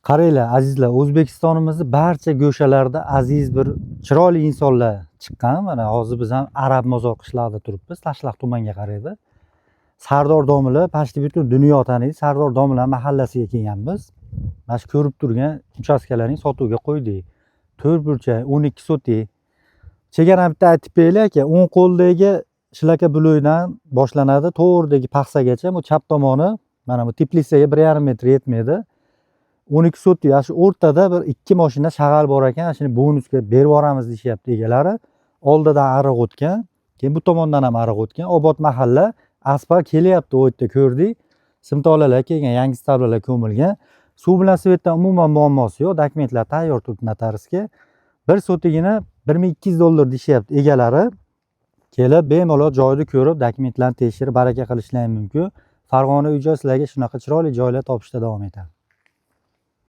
Qaranglar, azizlar, O'zbekistonimizni barcha go'shalarida aziz bir chiroyli insonlar chiqqan. Mana hozir biz ham Arab mozor qishlog'ida turibmiz, Tashliq tumanga qaraydi. Sardor domla почти butun dunyo taniydi. Sardor domla mahallasiga kelganmiz. Mana shu ko'rib turgan uchastkalarni sotuvga qo'ydik. To'rt burchak, 12 sotik. Chegarani bitta aytib beraylik, aka, o'ng qo'ldagi Shlakabuluydan boshlanadi, to'g'ridagi paxsagacha, bu chap tomoni mana bu teplitsaga 1,5 metr yetmaydi. 12 sotik, ana shu o'rtada bir ikki mashina shag'al bor ekan, ana shuni bonusga berib yuboramiz deyishyapti egalari. Oldidan ariq o'tgan, keyin bu tomondan ham ariq o'tgan. Obod mahalla, asfalt kelyapti, u yerda ko'rdik. Simtolalar kelgan, yangi stablalar ko'milgan. Suv bilan свет dan umuman muammosi yo'q, dokumentlar tayyor turibdi notariusga. Bir sotigini 1200 dollar deyishyapti egalari. Kelib bemalol joyni ko'rib, dokumentlarni tekshirib, baraka qilishlari mumkin. Farg'ona uy joy sizlarga shunaqa chiroyli joylar topishda davom etadi.